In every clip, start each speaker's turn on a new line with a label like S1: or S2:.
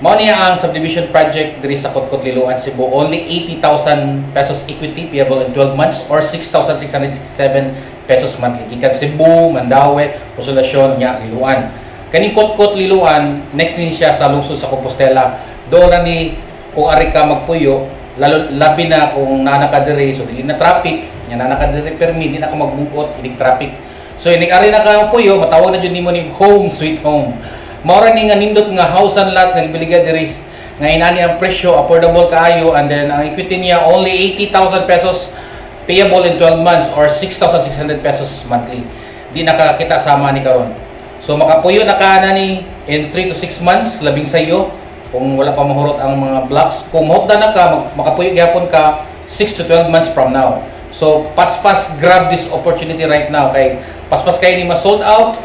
S1: Mao niya ang subdivision project diri sa Cotcot, Liloan, Cebu. Only 80,000 pesos equity, payable in 12 months or 6,667 pesos monthly. Gikan Cebu, Mandaue, Consolacion, nya Liloan. Kaning Cotcot, Liloan, next ni siya sa lungsod sa Compostela. Doon na ni kung ari ka magpuyo, lalo labi na kung naa na ka diri, so dili na traffic, nya naa na ka diri permi, di na ka magbungkot inig traffic. So inig ari na ka puyo, matawag na jud nimo ni home sweet home. Mao ra ni nga nindot nga house and lot nga gibaligya diri nga inani ang presyo, affordable kaayo, and then ang equity niya only 80,000 pesos, payable in 12 months or 6,600 pesos monthly. Di nakakita sama ni karon. So makapuyo na ka na ni in 3 to 6 months, labing sayo kung wala pa mahurot ang mga blocks. Kung mahutdan na ka, makapuyo gyapon ka 6 to 12 months from now. So paspas, grab this opportunity right now kay paspas kay ni ma-sold out,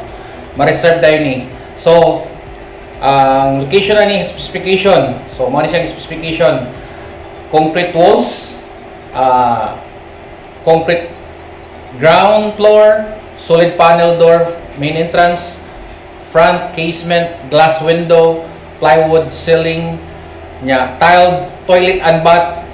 S1: ma-reserve dayon ni. So ang location na ni, specification. So mao ni siyang specification. Concrete walls, concrete ground floor, solid panel door, main entrance, front casement, glass window, plywood ceiling, nya tiled toilet and bath,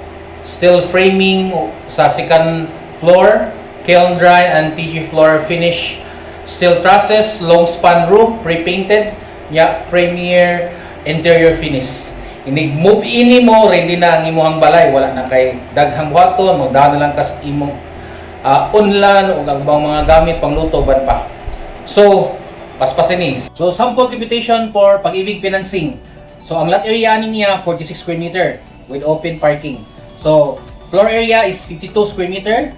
S1: steel framing sa second floor, kiln dry and TG floor finish, steel trusses, long span roof, pre-painted, nya premier interior finish. Inig move in mo, ready na ang imong balay, wala na kay daghang buhaton, magdala na lang kas imong unlan o ang ubang mga gamit pangluto ban pa. So, paspas ini. So, sample computation for Pag-ibig financing. So, ang lot area ani niya 46 square meter with open parking. So, floor area is 52 square meter.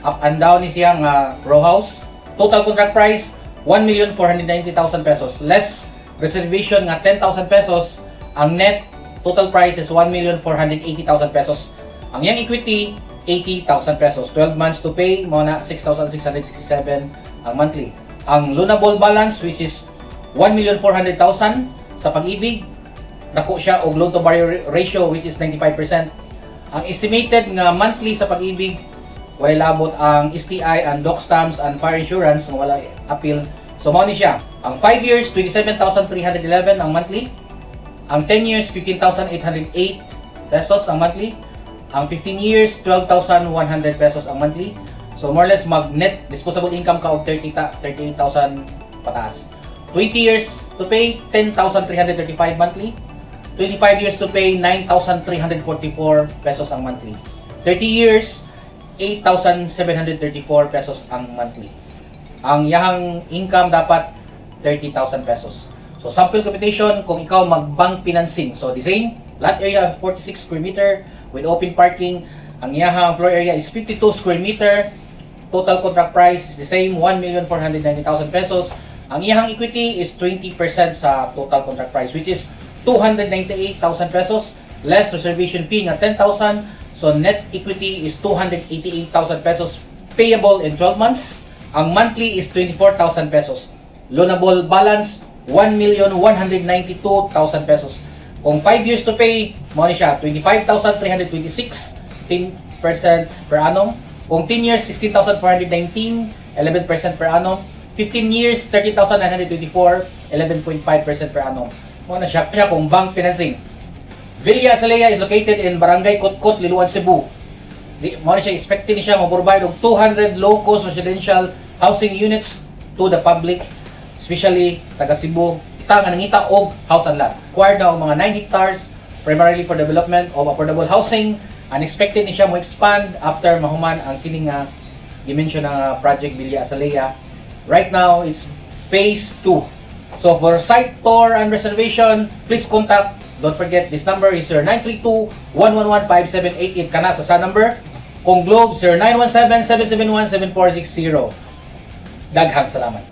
S1: Up and down ni siya nga row house. Total contract price 1,490,000 pesos. Less reservation nga 10,000 pesos, ang net total price is 1,480,000 pesos. Ang iyang equity 80,000 pesos. 12 months to pay, mao na 6,667 ang monthly. Ang loanable balance, which is 1,400,000 sa Pag-ibig, dako siya og loan to value ratio, which is 95%. Ang estimated nga monthly sa Pag-ibig, walay labot ang STI and doc stamps and fire insurance nga wala appeal. So mao ni siya. Ang 5 years, 27,311 ang monthly. Ang 10 years, 15,808 pesos ang monthly. Ang 15 years, 12,100 pesos ang monthly. So more or less mag net disposable income ka og 30 38,000 pataas. 20 years to pay, 10,335 monthly. 25 years to pay, 9,344 pesos ang monthly. 30 years, 8,734 pesos ang monthly. Ang iyahang income dapat 30,000 pesos. So sample computation kung ikaw mag-bank financing. So the same, lot area of 46 square meter with open parking. Ang iyahang floor area is 52 square meter. Total contract price is the same, 1,490,000 pesos. Ang iyahang equity is 20% sa total contract price, which is 298,000 pesos, less reservation fee nga 10,000. So net equity is 288,000 pesos, payable in 12 months. Ang monthly is 24,000 pesos. Loanable balance 1,192,000 pesos. Kung 5 years to pay, mao ni siya 25,326, 10% per annum. Kung 10 years, 16,419, 11% per annum. 15 years, 30,924, 11.5% per annum. Mao na siya kung bank financing. Villa Azalea is located in Barangay Cotcot, Liloan, Cebu. Di, mao na siya, expected ni siya mo-provide og 200 low-cost residential housing units to the public, especially taga Cebu, ta nga nangita og house and lot. Acquired na og mga 9 hectares primarily for development of affordable housing, and expected ni siya mo expand after mahuman ang kini nga dimension ng project Villa Azalea. Right now, it's phase 2. So for site tour and reservation, please contact. Don't forget, this number is 0932-111-5788 kana sa number. Kung Globe, 0917-771-7460. Daghang salamat.